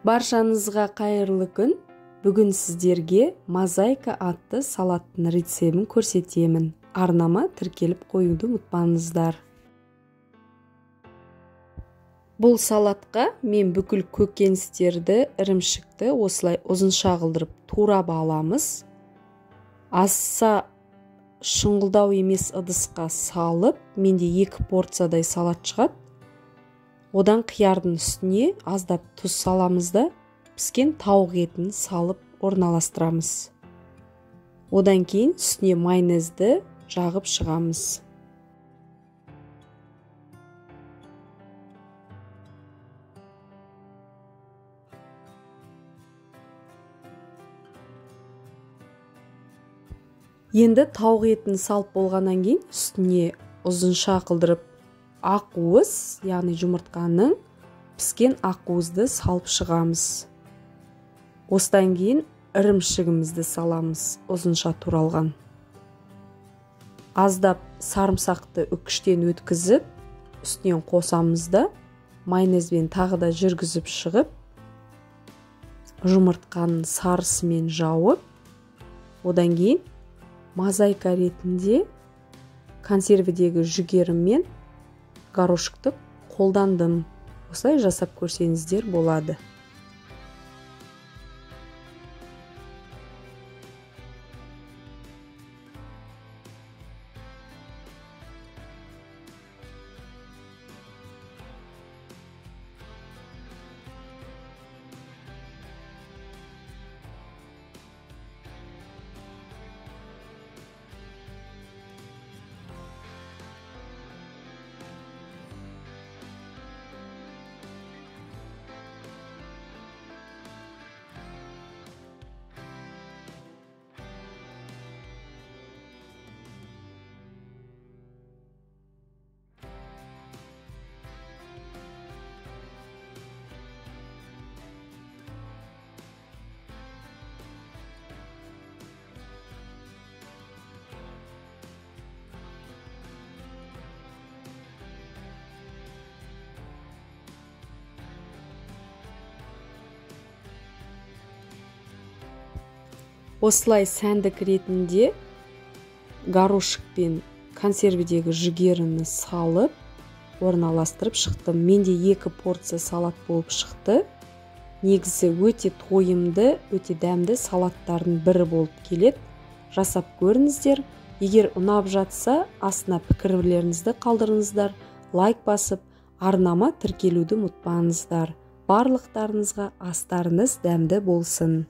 Баршаңызға қайырлы күн. Бүгін сіздерге мозаика атты салаттың рецебін көрсетемін. Арнама тіркеліп қоюды ұмытпаңыздар. Бұл салатқа мен бүкіл көкөністерді, ірімшікті осылай ұзынша қылдырып турап аламыз. Аса шұңғылдау емес ыдысқа салып, менде 2 порциядай салат шығады. Одан қиярдың үстіне аздап тұз саламыз да, піскен тауық етін салып орналастырамыз. Одан кейін үстіне майонезді жағып шығамыз. Енді тауық етін салып болғаннан кейін үстіне ұзынша қылдырып ақуыз, яғни жұмыртқаның піскен ақуызды салып шығамыз. Осыдан кейін ірімшігімізді саламыз, ұзынша туралған. Аздап сарымсақты үкіштен өткізіп, үстінен қосамыз да, майонезбен тағы да жүргізіп шығып, жұмыртқаның сарысымен жауып, одан кейін мозаика ретінде консервідегі жүгерімен горошекті қолдандым. Осылай жасап көрсеңіздер болады. Осылай сәндік ретінде горошек пен консервідегі жүгеріні салып орналастырып шықтым. Менде 2 порция салат болып шықты. Негізі өте тойымды, өте дәмді салаттардың бірі болып келеді. Жасап көріңіздер. Егер ұнап жатса, астына пікірлеріңізді қалдырыңыздар, лайк басып, арнама тіркелуді ұмытпаңыздар. Барлықтарыңызға астарыңыз дәмді болсын.